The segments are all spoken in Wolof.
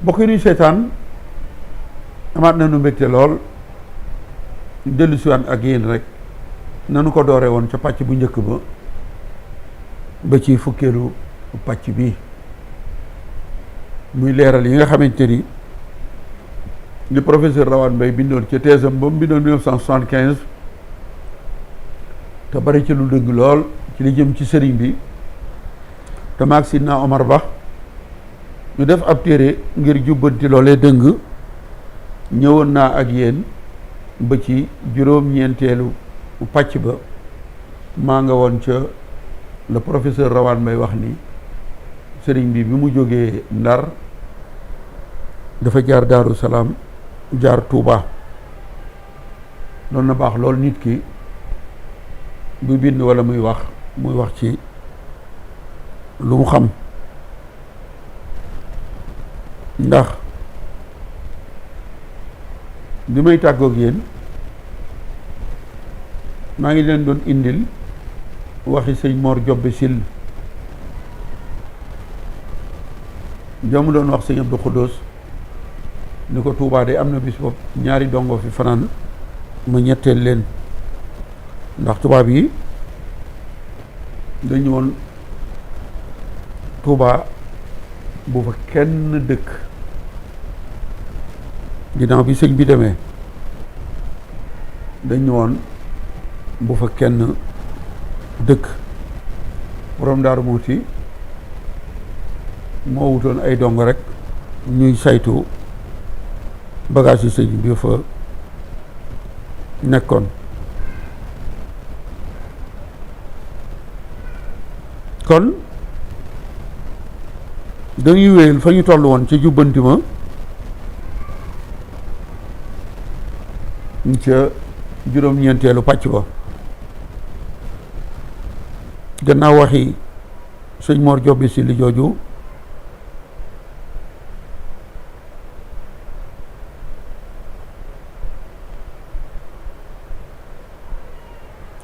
mbokk yi ñuy seetaan amaat nañu mbégte lool dellu siwaat ak yéen rek nanu ko doore woon ca pàcc bu njëkk ba ci fukkeelu pàcc bi muy leeral yi nga xamante ni li professeur Rawane Mbaye bindoon ca teesam ba mu bindoon 1975 te bari ci lu dëgg lool ci li jëm ci sëriñ bi te maag Sidna Omar Ba ñu def ab téere ngir jubbanti loolee dëng ñëwoon naa ak yéen ba ci juróom-ñeenteelu pàcc ba maa nga woon ca le professeur Rawane Mbaye wax ni sëriñ bi mu jógee Ndar dafa jaar Daaru Salaam jaar Touba loolu na baax loolu nit ki bu bind walla muy wax ci lu mu xam ndax bi may tàggoog yéen maa ngi leen doon indil waxi sëñ Mor Jobbe Sil jamu doon wax sëñ Abdou Khoudous ni ko Touba de am na bis bopp ñaari dongo fi fanaan ma ñetteel leen ndax tubaab yi dañu woon Touba bu fa kenn dëkk ginnaaw bi sëñ bi demee dañu woon bu fa kenn dëkk borom Daaru Muxti moo wutoon ay dong rek ñuy saytu bagage yi sëñ bi fa nekkoon kon dañuy wéyal fa ñu toll woon ca jubbanti ma ca juróom-ñeenteelu pàcc ba gannaaw waxi sëñ Mor Jobbe si li jooju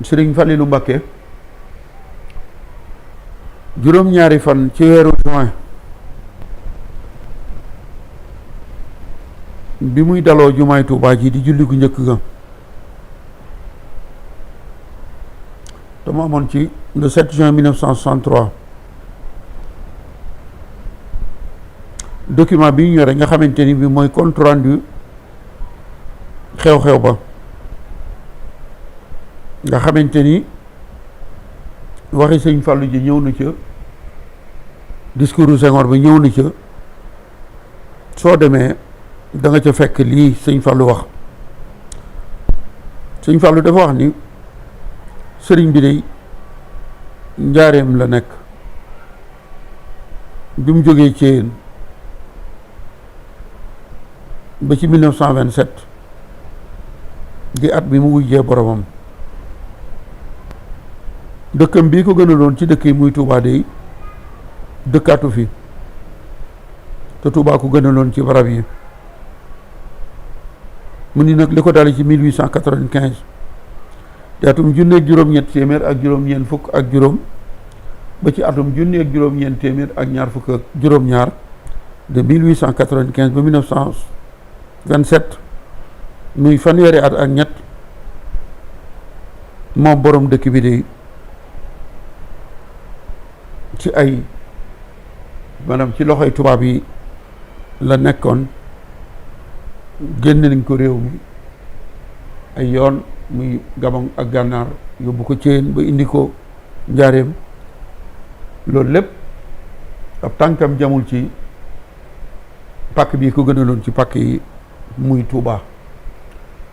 Sëriñ Falilu Mbakke juróom-ñaari fan ci weeru juin bi muy daloo jumaay Tuubaa ji di julli gu njëkk ga te mu amoon ci le 7 juin 1963 document bi ñu yore nga xamante ni bi mooy compte rendu xew-xew ba nga xamante ni waxi sëñ Fallou ji ñëw na ca discours Senghor bi ñëw na ca soo demee da nga ca fekk lii sëñ Fallou wax sëñ Fallou dafa wax ni sëriñ bi day njaareem la nekk bi mu jógee Thièyène ba ci 1927 di at bi mu wujjee boromam dëkkam bii ko gënaloon ci dëkk yi muy Touba day dëkkaatu fi te Touba ko gënaloon ci barab yi mu ni nag li ko dale ci 1895 te atum junne ak juróom-ñett téeméer ak juróom-ñeent fukk ak juróom ba ci atum junne ak juróom-ñeent téeméer ak ñaar fukk ak juróom-ñaar de 1895 ba 1927 muy fanweeri at ak ñett moom borom dëkk bi de ci ay maanaam ci loxoy tubaab yi la nekkoon génn nañ ko réew mi ay yoon muy Gabon ak Gànnaar yóbbu ko Thièyène ba indi ko Njaaréem loolu lépp ab tànkam jamul ci pàkk bii ko gënaloon ci pàkk yi muy Touba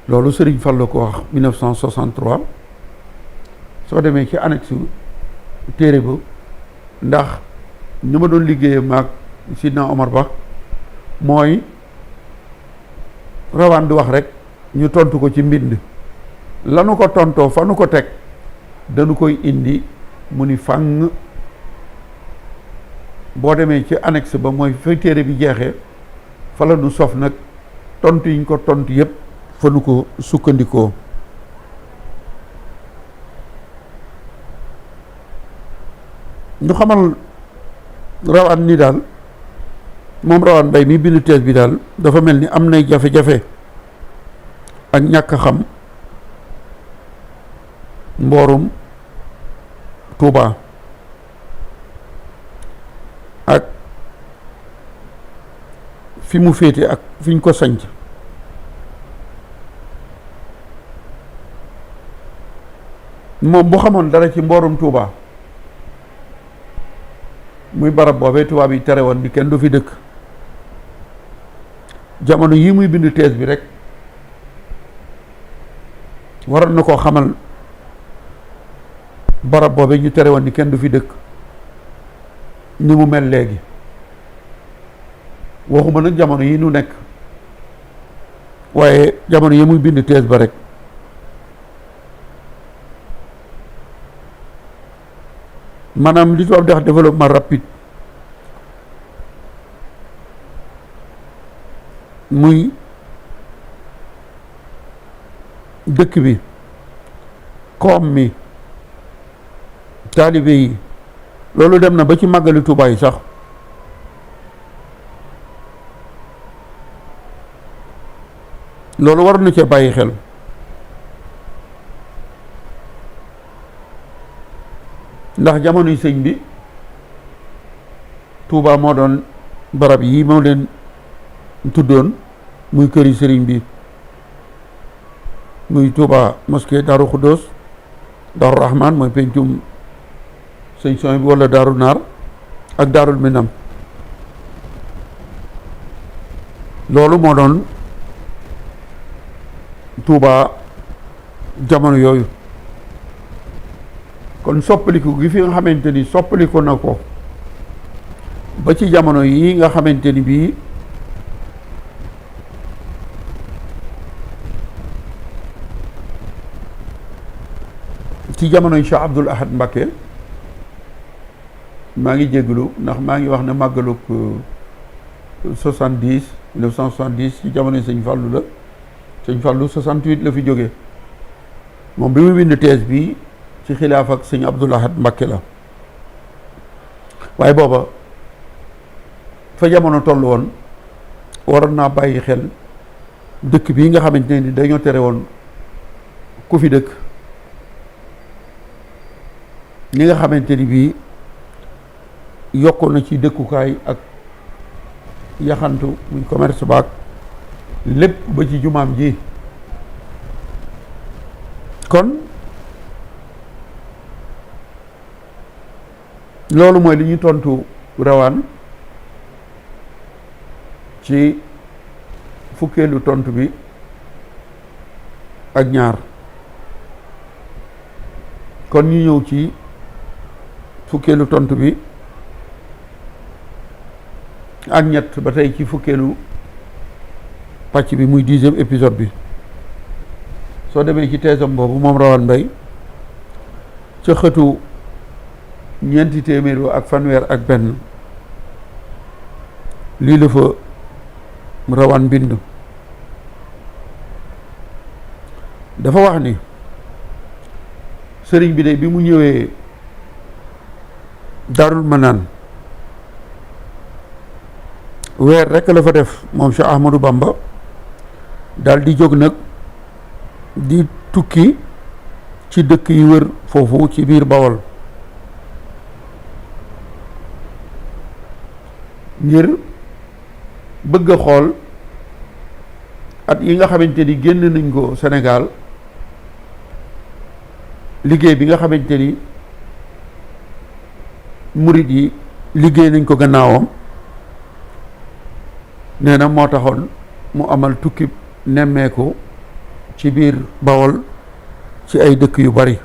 loolu Sëriñ Fallu ko wax 1963 soo demee ci annexe téere ba ndax ñu ma doon liggéeyee maag Sidna Omar Ba mooy Rawaan di wax rek ñu tontu ko ci mbind lanu ko tontoo fa nu ko teg dañu koy indi mu ni fàng boo demee ci annexe ba mooy fa téere bi jeexee fa la nu sof nag tontu yiñ ko tontu yëpp fa nu ko sukkandikoo. ñu xamal rawaan ni daal moom rawaan mbay mi bindu thèse bi daal dafa mel ni am nay jafe-jafe ak ñàkk xam mboorum Tuuba ak fi mu féete ak fi ñu ko sanc moom bu xamoon dara ci mboorum Tuuba muy barab boobee tubaab yi tere woon ni kenn du fi dëkk, jamono yi muy bind thèse bi rek waroon na koo xamal barab boobee ñu tere woon ni kenn du fi dëkk ni mu mel léegi. waxuma nag jamono yi nu nekk, waaye jamono yi muy bind thèse ba rek maanaam li tubaab di wax développement rapide muy dëkk bi, koom mi, taalibe yi, loolu dem na ba ci màggali Tuubaa yi sax loolu war na cee bàyyi xel. ndax jamonoy sëñ bi Tuubaa moo doon barab yi moo leen tuddoon muy këri sëriñ bi, muy Tuubaa mosquée Daaru Xuddoos, Daaru Rahman mooy pencum sëñ son bi, wala Daaru Naar ak Daarul Minam. loolu moo doon Tuubaa jamono yooyu. kon soppaliku gi fi nga xamante ni soppaliku na ko ba ci jamono yi nga xamante ni bii ci jamonoy Cheikh Abdoul Ahad Mbacké, maa ngi jégalu ndax maa ngi wax ne màggalug 1970 ci jamonoy sëñ Fallou la. sëñ Fallou 68 la fi jógee, moom bi mu bind thèse bi ci xilaaf ak sëñ Abdoul Ahad Mbacké la. waaye booba fa jamono toll woon waroon naa bàyyi xel dëkk bii nga xamante ni dañoo tere woon ku fi dëkk, ñi nga xamante ni bii yokku na ci dëkkukaay ak yaxantu muy commerce baak lépp ba ci jumaam ji. kon loolu mooy li ñu tontu rawaan ci fukkeelu tontu bi ak ñaar. kon ñu ñëw ci fukkeelu tontu bi ak ñett ba tey ci fukkeelu pàcc bi muy 10e épisode bi. soo demee ci teesam boobu moom rawaan mbay ca xëtu ñeenti téeméer ak fanweer ak benn lii la fa rawaan bind. dafa wax ni sëriñ bi de bi mu ñëwee Daarul Manaan weer rekk la fa def moom Cheikh Ahmadou Bamba, daal di jóg nag di tukki ci dëkk yi wër foofu ci biir Bawol ngir bëgg a xool at yi nga xamante ni génn nañ ko Sénégal, liggéey bi nga xamante ni murit yi liggéey nañ ko gannaawam. nee na moo taxoon mu amal tukki nemmeeku ci biir Bawol ci ay dëkk yu bari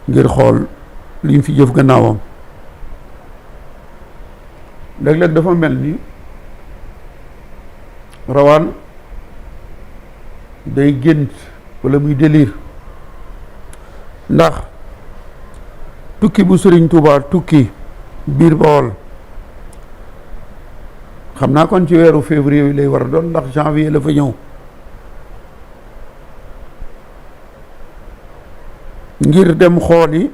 ngir xool liñ fi jëf gannaawam. léeg-léeg dafa mel ni rawaan day gént walla muy délire, ndax tukki bu Sëriñ Tuubaa tukki biir Bawol xam naa kon ci weeru février yi lay war a doon, ndax janvier la fa ñëw. ngir dem xooli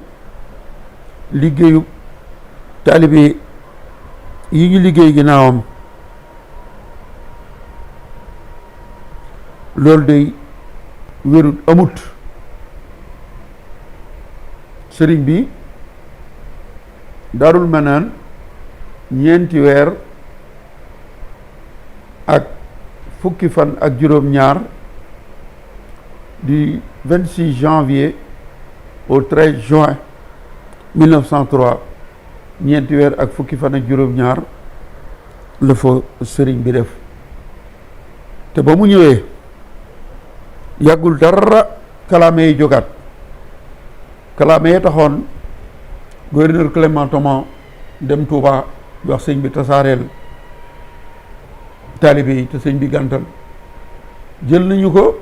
liggéeyu taalibe yi ñu liggéey ginnaawam. loolu day wérut amut. sëriñ bi Daarul Manaan ñeenti weer ak fukki fan ak juróom-ñaar du 26 janvier au 13 juin 1903 ñeenti weer ak fukki fan ak juróom-ñaar la fa sëriñ bi def. te ba mu ñëwee yàggul dara kalaame yi jógaat. kalaame yi taxoon gouverneur Clément Thomas dem Touba wax sëñ bi tasaareel taalibe yi te sëñ bi gàntal jël nañu ko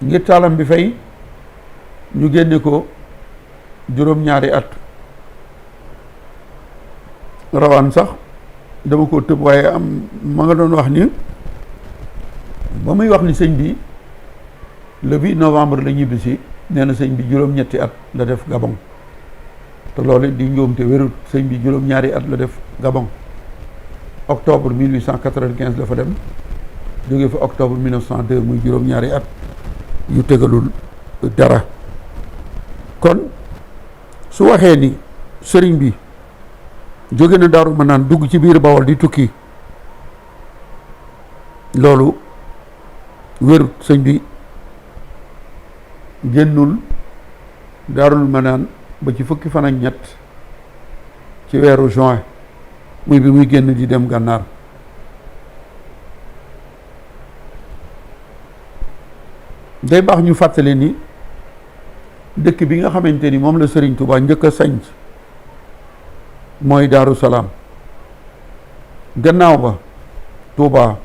ngir taalam bi fay ñu génne ko juróom-ñaari at. rawaan sax dama ko tëb waaye am ma nga doon wax ni ba muy wax ni sëñ bi le 8 novembre la ñibbisi nee na sëñ bi juróom-ñetti at la def Gabon te loolu di njuumte wérut. sëñ bi juróom-ñaari at la def Gabon. octobre 1895 la fa dem jóge fa octobre 1902 muy juróom-ñaari at yu tegalul dara. kon su waxee ni sëriñ bi jóge na Daaru Manaan dugg ci biir Bawol di tukki loolu wérut. sëñ bi génnul Daarul Manaan ba ci fukki fan ak ñett ci weeru juin muy bi muy génn di dem gànnaar. day baax ñu fàttali ni dëkk bi nga xamante ni moom la Sëriñ Tuubaa njëkk a sanc mooy Daaru Salaam. gannaaw ba Tuubaa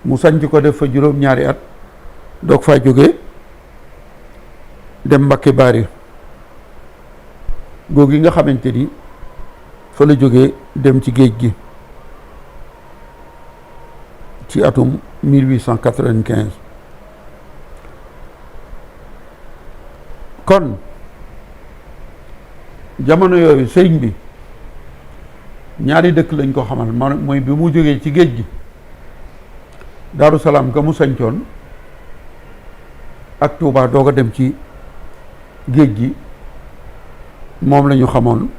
mu sanc ko def fa juróom-ñaari at doog faa jóge dem Mbakke Baari googu nga xamante ni fa la jógee dem ci géej gi ci atum 1895. kon jamono yooyu sëriñ bi ñaari dëkk lañ ko xamal mooy bi mu jógee ci géej gi Daaru Salaam ga mu sañcoon ak Tuubaa doog a dem ci géej gi moom la ñu xamoon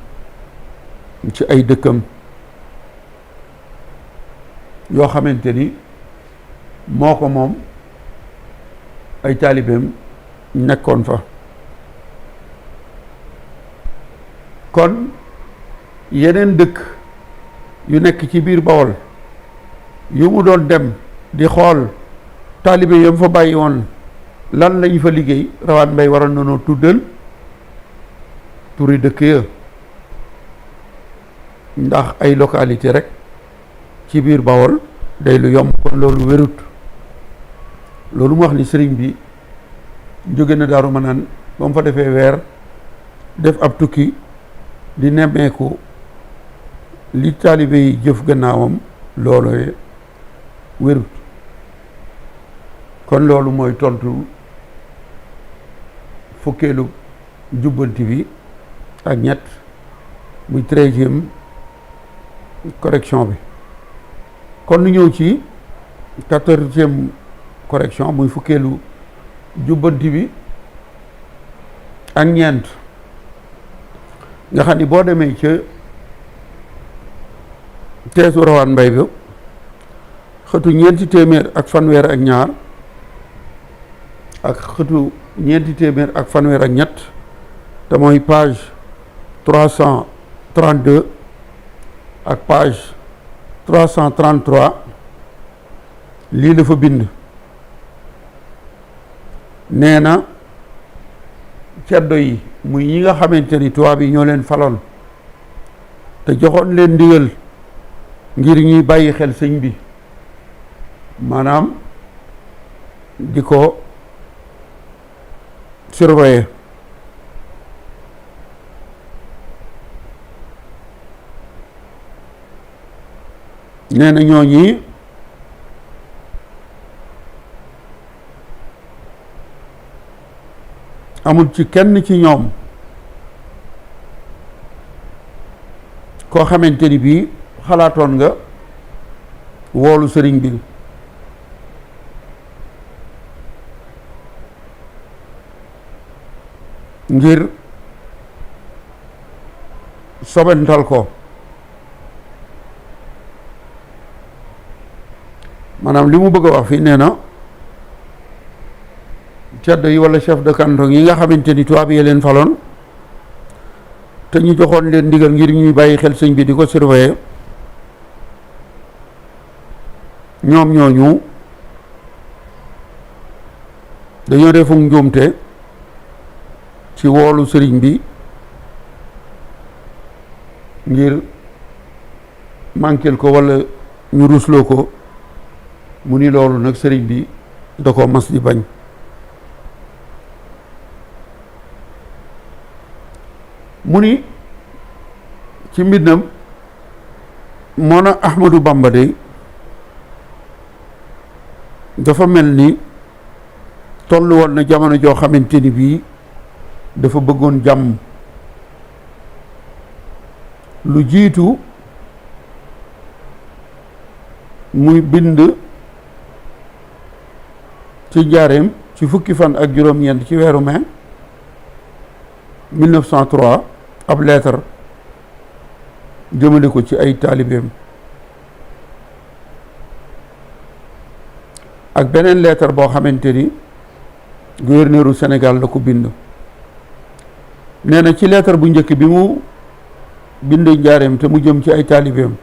ci ay dëkkam yoo xamante ni moo ko moom ay taalibeem nekkoon fa. kon yeneen dëkk yu nekk ci biir Bawol yu mu doon dem di xool taalibe yam fa bàyyi woon lan lañ fa liggéey Rawaan Mbay waroon nañoo tuddal turi dëkk ya ndax ay localité rek ci biir Bawol day lu yomb. kon loolu wérut. loolu mu wax ni sëriñ bi jóge na Daaru Manaan ba mu fa defee weer def ab tukki di nemmeeku li taalibe yi jëf gannaawam loolooy wérut. kon loolu mooy tontu fukkeelu jubbanti bi ak ñett muy 13e correction bi. kon nu ñëw ci 14e correction muy fukkeelu jubbanti bi ak ñeent nga xam ni boo demee ca teesu Rawaan Mbay bi xëtu ñeenti téeméer ak fanweer ak ñaar ak xëtu ñeenti téeméer ak fanweer ak ñett te mooy page 332 ak page 333 lii la fa bind. nee na ceddo yi muy ñi nga xamante ni tubaab yi ñoo leen faloon te joxoon leen ndigal ngir ñuy bàyyi xel sëñ bi maanaam di ko surveiller. nee na ñooñi amul ci kenn ci ñoom koo xamante ni bii xalaatoon nga woolu sëriñ bi ngir sobental ko maanaam li mu bëgg a wax fii nee na ceddo yi walla chef de canton yi nga xamante ni tubaab yi leen faloon te ñu joxoon leen ndigal ngir ñuy bàyyi xel sëñ bi di ko surveiller ñoom ñooñu dañoo defuk njuumte ci woolu sëriñ bi ngir manquel ko walla ñu rusloo ko mu ni loolu nag sëriñ bi da ko mas di bañ mu ni ci mbindam moo na Ahmadou Bamba de dafa mel ni tollu woon na jamono joo xamante ni bii dafa bëggoon jàmm lu jiitu muy bind ci njaareem ci fukki fan ak juróom-ñeent ci weeru mai 1903 ab lettre jëmale ko ci ay taalibeem ak beneen lettre boo xamante ni gouverneur u Sénégal la ko bind nee na ci lettre bu njëkk bi mu bind njaareem te mu jëm ci ay taalibeem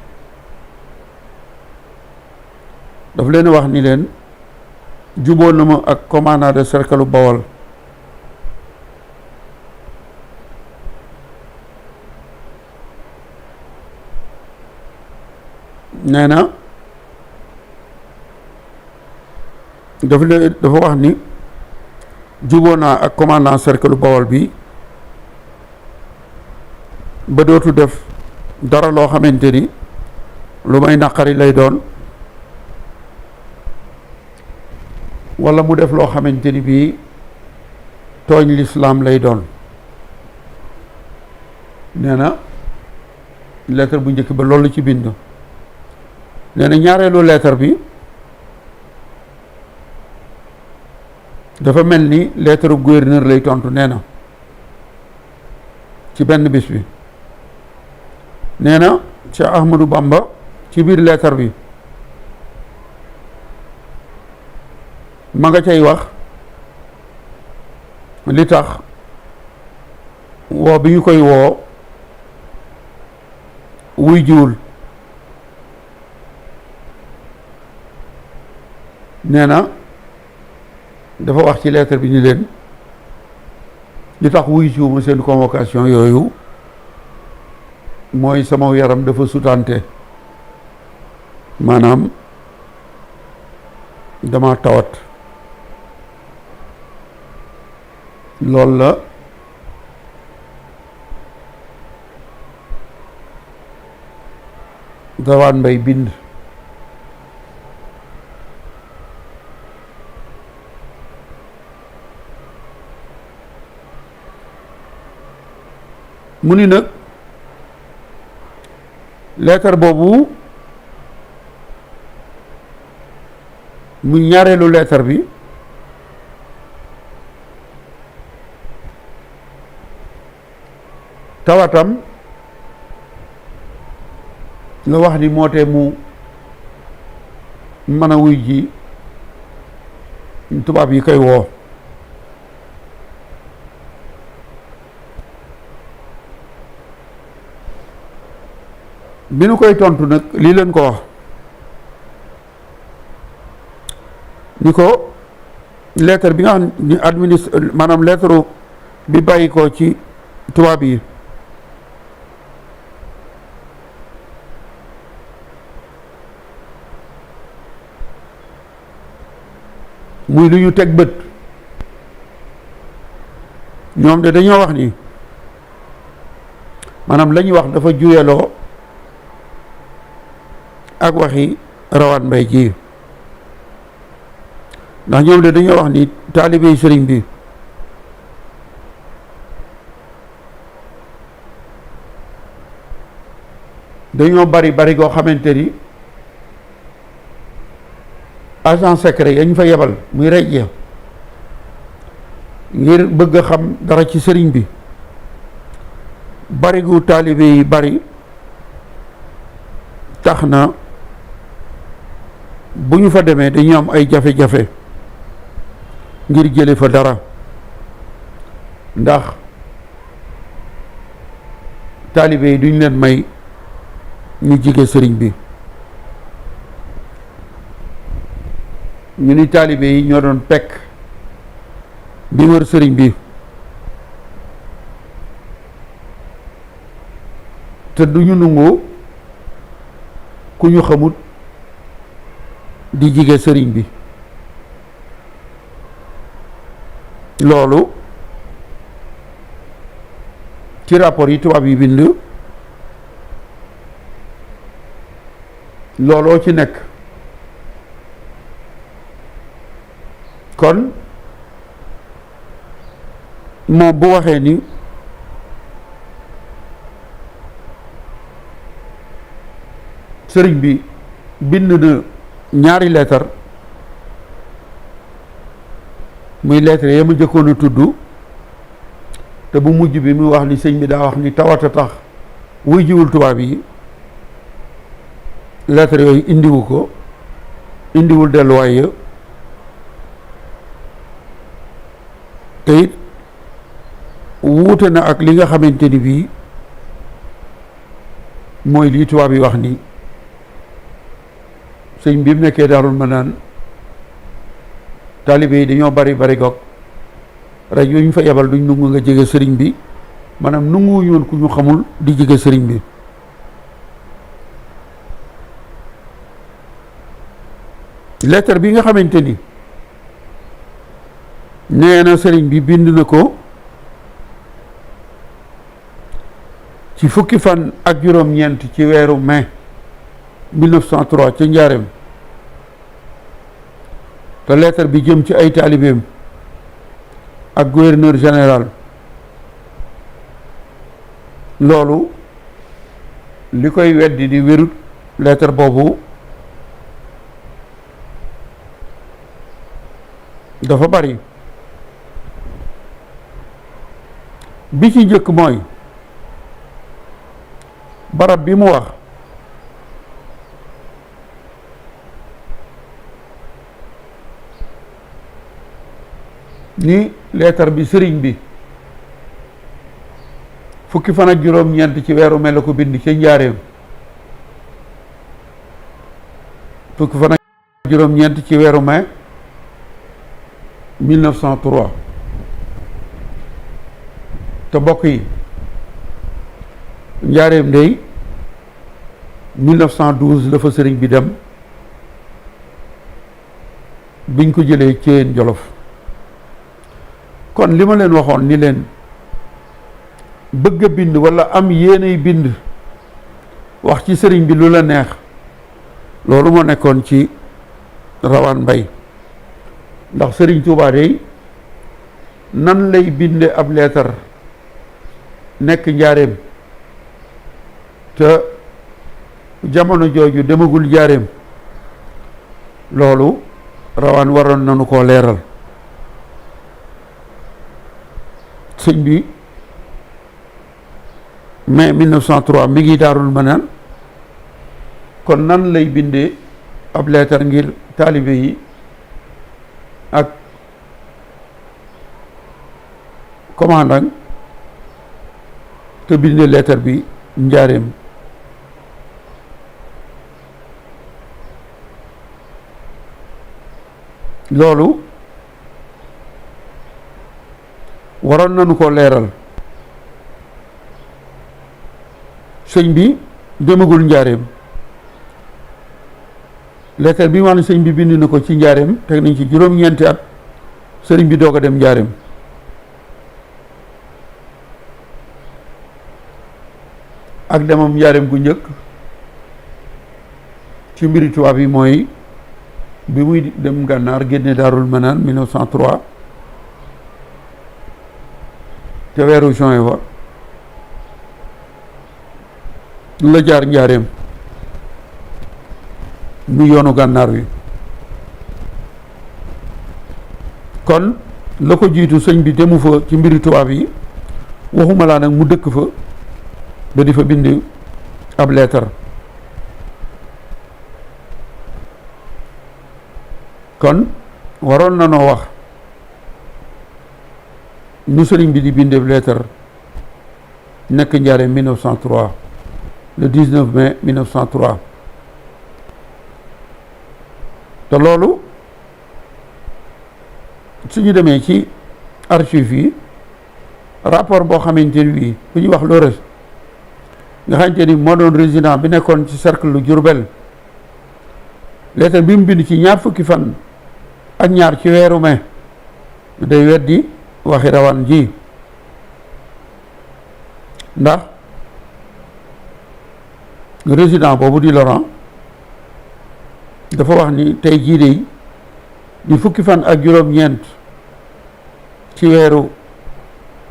daf leen wax ni leen juboo na ma ak commandant de cercle Bawol nee na dafa wax ni juboo naa ak commandant cercle Bawol bi ba dootu def dara loo xamante ni lu may naqari lay doon walla mu def loo xamante ni bii tooñ lislaam lay doon nee na lettre bu njëkk ba loolu ci bind nee na ñaareelu lettre bi dafa mel ni lettre gouverneur lay tontu nee na ci benn bis bi nee na Cheikh Ahmadou Bamba ci biir lettre bi ma nga cay wax li tax woo bi ñu koy woo wuy jiwul nee na dafa wax ci lettre bi ni leen li tax wuy jiwuma seen convocation yooyu mooy sama yaram dafa sutante maanaam dama tawat loolu la Zawaan Mbay bind mu ni nag leetar boobu mu ñaareelu leetar bi tawatam nga wax ni moo tee mu mën a wuy ji tubaab yi koy woo bi nu koy tontu nag lii leen ko wax ni ko lettre bi nga xam ni maanaam lettre bi bàyyi ko ci tubaab yi muy lu ñu teg bët ñoom de dañoo wax ni maanaam la ñuy wax dafa juyeloo ak waxi Rawaan Mbay ji ndax ñoom de dañoo wax ni taalibey sëriñ bi dañoo bari goo xamante ni agent secret yañ fa yebal muy rej ya ngir bëgg a xam dara ci sëriñ bi bari gu taalibe yi bari tax na bu ñu fa demee dañu am ay jafe-jafe ngir jële fa dara ndax taalibe yi duñ leen may ñu jige sëriñ bi. ñu ni taalibe yi ñoo doon pekk bi wër sëriñ bi te duñu nungu ku ñu xamut di jige sëriñ bi. loolu ci rapport yi tubaab yi bind looloo ci nekk. kon moom bu waxee ni sëriñ bi bind na ñaari leetar muy lettre ya ma jëkkoon a tudd te bu mujj bi mu wax ni sëñ bi daa wax ni tawat a tax wuy jiwul tubaab yi lettre yooyu indiwu ko indiwul delluwaay ya te it wuute na ak li nga xamante ni bii mooy lii tubaab yi wax ni sëñ bi mu nekkee Daarul Manaan taalibe yi dañoo bari goog rajo yu ñu fa yebal duñ nungu nga jege sëriñ bi maanaam nunguwuñu woon ku ñu xamul di jege sëriñ bi. lettre bi nga xamante ni nee na sëriñ bi bind na ko ci fukki fan ak juróom-ñeent ci weeru mai 1903 ca Njaareem te lettre bi jëm ci ay taalibeem ak gouverneur général loolu li koy weddi di wérut lettre boobu dafa bari bi ci njëkk mooy barab bi mu wax ni leetar bi sëriñ bi fukki fan ak juróom-ñeent ci weeru mai la ko bind ca Njaareem fukki fan ak juróom-ñeent ci weeru mai 1903 te bokk yi Njaareem ndey 1912 la fa sëriñ bi dem biñ ko jëlee Ceyeen Jolof kon li ma leen waxoon ni leen bëgg a bind walla am yéenay bind wax ci sëriñ bi lu la neex loolu moo nekkoon ci Rawaan Mbay ndax sëriñ Tuubaa dey nan lay binde ab leetar nekk Njaareem te jamono jooju demagul Njaareem loolu Rawaan waroon nañu koo leeral. sëñ bi mai 1903 mi ngi Daarul Manaan kon nan lay bindee ab leetar ngir taalibe yi ak commandant te bindee leetar bi Njaareem loolu waroon nañu ko leeral. sëñ bi demagul Njaareem leetar bi wax ne sëñ bi bind na ko ci Njaareem teg nañ ci juróom-ñeenti at sëriñ bi doog a dem Njaareem ak demam Njaareem gu njëkk ci mbiri tubaab yi mooy bi muy dem Gànnaar génne Daarul Manaan 1903 te weeru juin wa la jaar njaareem mu yoonu gànnaar wi. kon la ko jiitu sëñ bi demu fa ci mbiri tubaab yi, waxuma laa nag mu dëkk fa ba di fa bind ab leetar. kon waroon na noo wax nu sëriñ bi di bindeeb leetar nekk njaareem 1903 le 19 mai 1903 te loolu suñu demee ci archive yi rapport boo xamante ni bii bu ñuy wax Lores nga xamante ni moo doon résident bi nekkoon ci cercle lu Diourbel, lettre bi mu bind ci ñaar fukki fan ak ñaar ci weeru mai day weddi waxi rawaan ji. ndax résident boobu di Laurent dafa wax ni tey jii di fukki fan ak juróom-ñeent ci weeru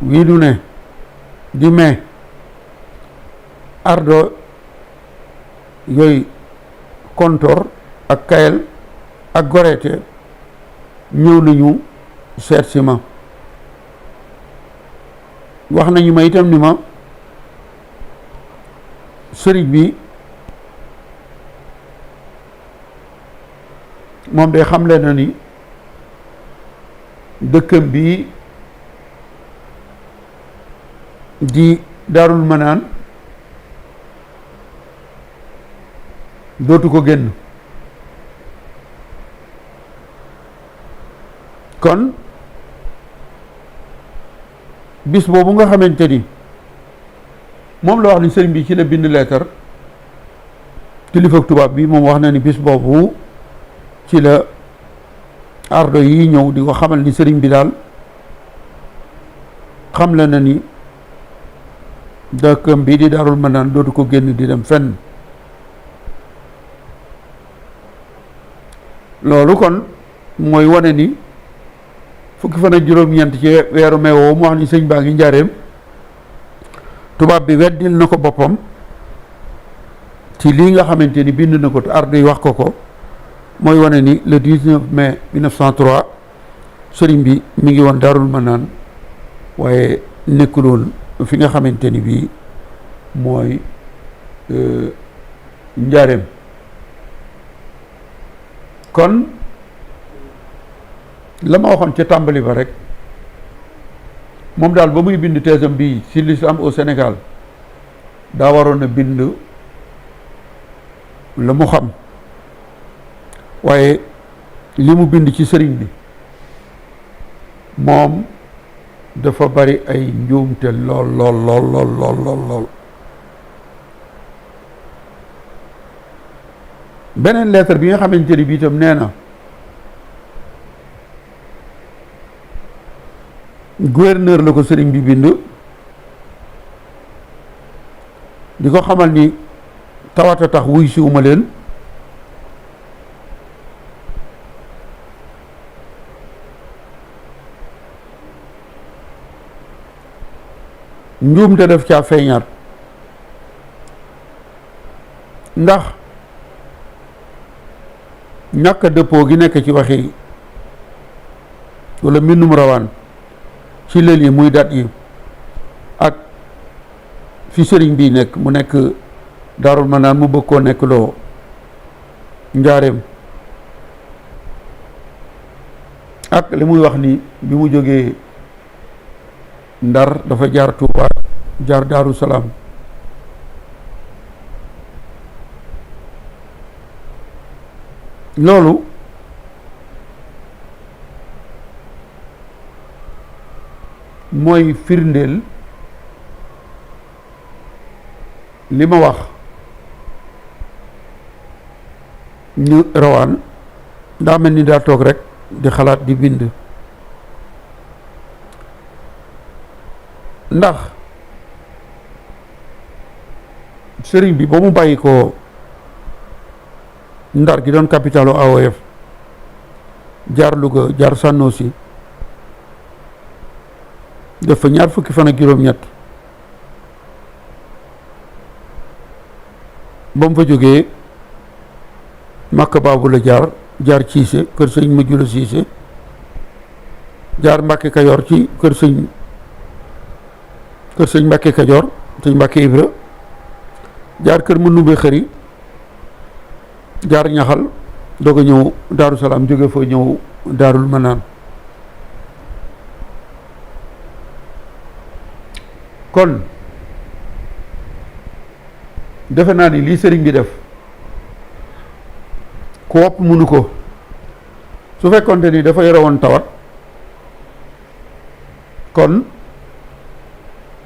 wii du ne di mai, ardo yooyu Kontor ak Kayel ak Gorete ñëw nañu seet si ma. wax nañu ma itam ni ma sëriñ bi moom day xamle na ni dëkkam bi di Daarul Manaan dootu ko génn. kon bis boobu nga xamante ni moom la wax ni sëriñ bi ci la bind leetar kilifa tubaab bi, moom wax na ni bis boobu ci la ardo yi ñëw di ko xamal ni sëriñ bi daal xam la na ni dëkkam bii di Daarul Manaan dootu ko génn di dem fenn. loolu kon mooy wane ni fukki fan ak juróom-ñeent ci weeru mai woowu mu wax ni sëñ baa ngi njaareem, tubaab bi weddil na ko boppam ci lii nga xamante ni bind na ko te ardo yi wax ko mooy wane ni le 19 mai 1903 sëriñ bi mi ngi woon Daarul Manaan waaye nekkul woon fi nga xamante ni bii mooy njaareem. kon la ma waxoon ca tàmbali ba rek, moom daal ba muy bind teesam bii ci l'islam au Sénégal daa waroon a bind la mu xam, waaye li mu bind ci sëriñ bi moom dafa bari ay njuumte lool lool lool lool lool lool lool. beneen lettre bi nga xamante ni bii itam nee na gouverneur la ko sëriñ bi bind di ko xamal ni tawata tax wuy siwuma leen, njuumte def caa feeñaat ndax ñàkk a dëppoo gi nekk ci waxi wala mbindum rawaan ci lël yi muy dat yi ak fi sëriñ bi nekk mu nekk Daarul Manaan mu bëgg koo nekk loo njaareem, ak li muy wax ni bi mu jógee Ndar dafa jaar Tuuba jaar Daaru Salaam. loolu mooy firndeel li ma wax ñu rawaan daa mel ni daa toog rek di xalaat di bind, ndax sëriñ bi ba mu bàyyi ko Ndar gi doon capitalu AOF jaar Louga jaar Sànnoosi def fa ñaar fukki fan ak juróom-ñett ba mu fa jógee Makka Baabu la jaar Ciise kër sëñ Majula Siise, jaar Mbàkke Kajoor ci kër sëñ Mbàkke Kajoor sëñ Mbàkke Ibra, jaar kër Mandumbe Xëri, jaar Ñaxal, doog a ñëw Daaru Salaam, jóge fa ñëw Daarul Manaan. kon defe naa ni lii sëriñ bi def ku wopp mënu ko. su fekkonte ni dafa yore woon tawat kon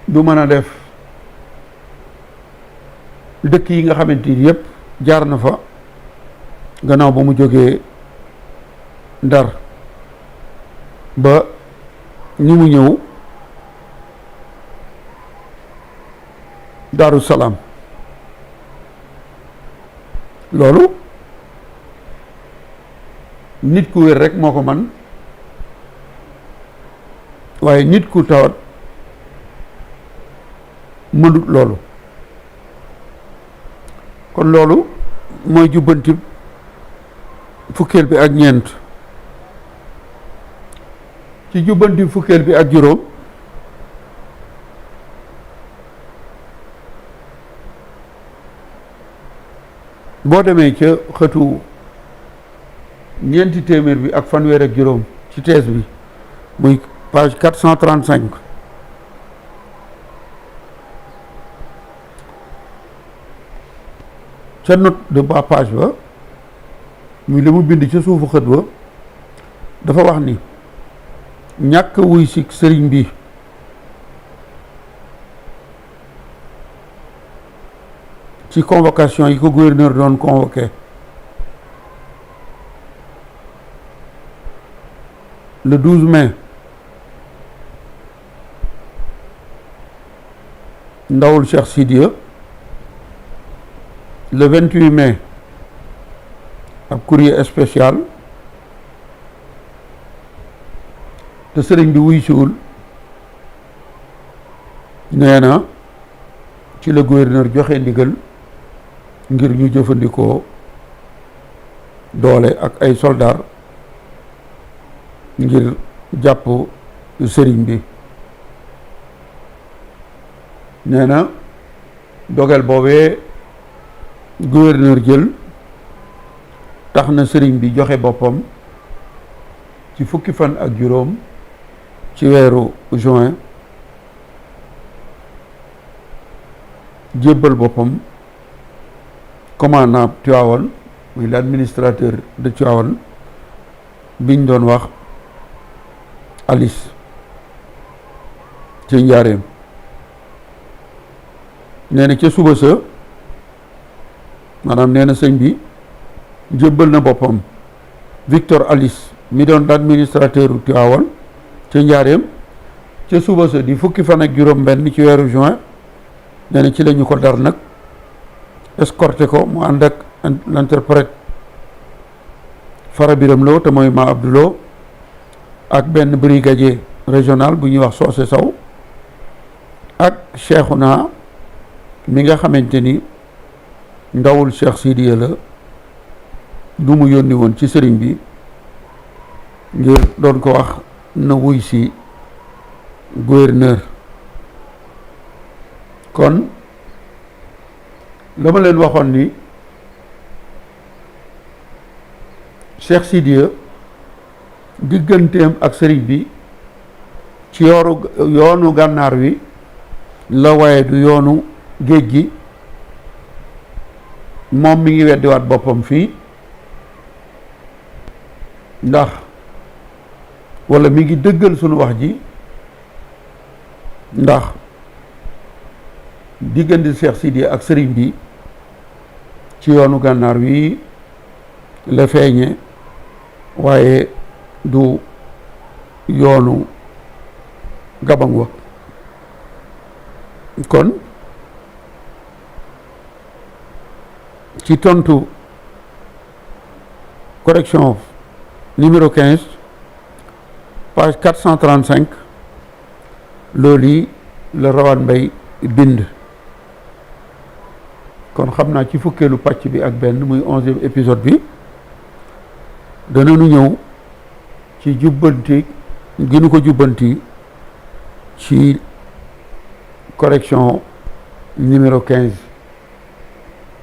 du mën a def dëkk yi nga xamante ni yëpp jaar na fa gannaaw ba mu jógee Ndar ba ni mu ñëw Daaru Salaam. loolu nit ku wér rek moo ko man, waaye nit ku tawat mënut loolu. kon loolu mooy jubbanti fukkeel bi ak ñeent. ci jubbanti fukkeel bi ak juróom boo demee ca xëtu ñeenti téeméer bi ak fanweer ak juróom ci thèse bi muy page 435 ca note de bas page ba muy li mu bind ca suufu xët ba dafa wax ni ñàkk wuy si sëriñ bi ci convocation yi ko gouverneur doon convoqué le 12 mai ndawul Cheikh Sidiya, le 28 mai ab courrier spécial te sëriñ bi wuy siwul, nee na ci la gouverneur joxe ndigal ngir ñu jëfandikoo doole ak ay soldaar ngir jàpp sëriñ bi. nee na dogal boobee gouverneur jël tax na sëriñ bi joxe boppam ci fukki fan ak juróom ci weeru juin, jébbal boppam commandant Tivaouane muy l'administrateur de Tivaouane biñ doon wax Alice ci njaareem. nee na ca suba sa maanaam nee na sëñ bi jébbal na boppam Victor Alice mi doon l'administrateur u Tivaouane ca njaareem ca suba sa di fukki fan ak juróom benn ci weeru juin. nee na ci la ñu ko dar nag escorté ko mu ànd ak l'interprète Fara Biram Lo te mooy Ma Abdoulo ak benn brigadier régional bu ñuy wax Socé Sow ak Cheikhouna mi nga xamante ni ndawul Cheikh Sidiya la du mu yónni woon ci sëriñ bi ngir doon ko wax na wuy si gouverneur. kon la ma leen waxoon ni Cheikh Sidiya digganteem ak sëriñ bi ci yoonu gànnaar wi la, waaye du yoonu géej gi. moom mi ngi weddiwaat boppam fii ndax walla mi ngi dëggal sunu wax ji ndax diggante Cheikh Sidiya ak sëriñ bi ci yoonu gànnaar wi la feeñe, waaye du yoonu gabang wa. kon ci tontu correction numéro 15 page 435 loolu yi la Rawaan Mbay bind. kon xam naa ci fukkeelu pàcc bi ak benn muy 11e épisode bi danañu ñëw ci jubbanti gi nu ko jubbanti ci correction numéro 15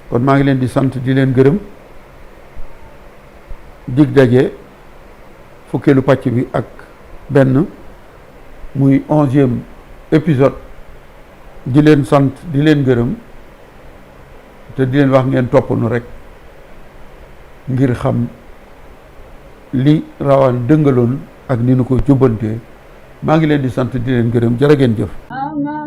kon maa ngi leen di sant di leen gërëm dig daje fukkeelu pàcc bi ak benn muy 11e épisode di leen sant di leen gërëm te di leen wax ngeen topp nu rek ngir xam li rawaan dëngaloon ak ni nu ko jubbantee maa ngi leen di sant di leen gërëm jërë ngeen jëf Allah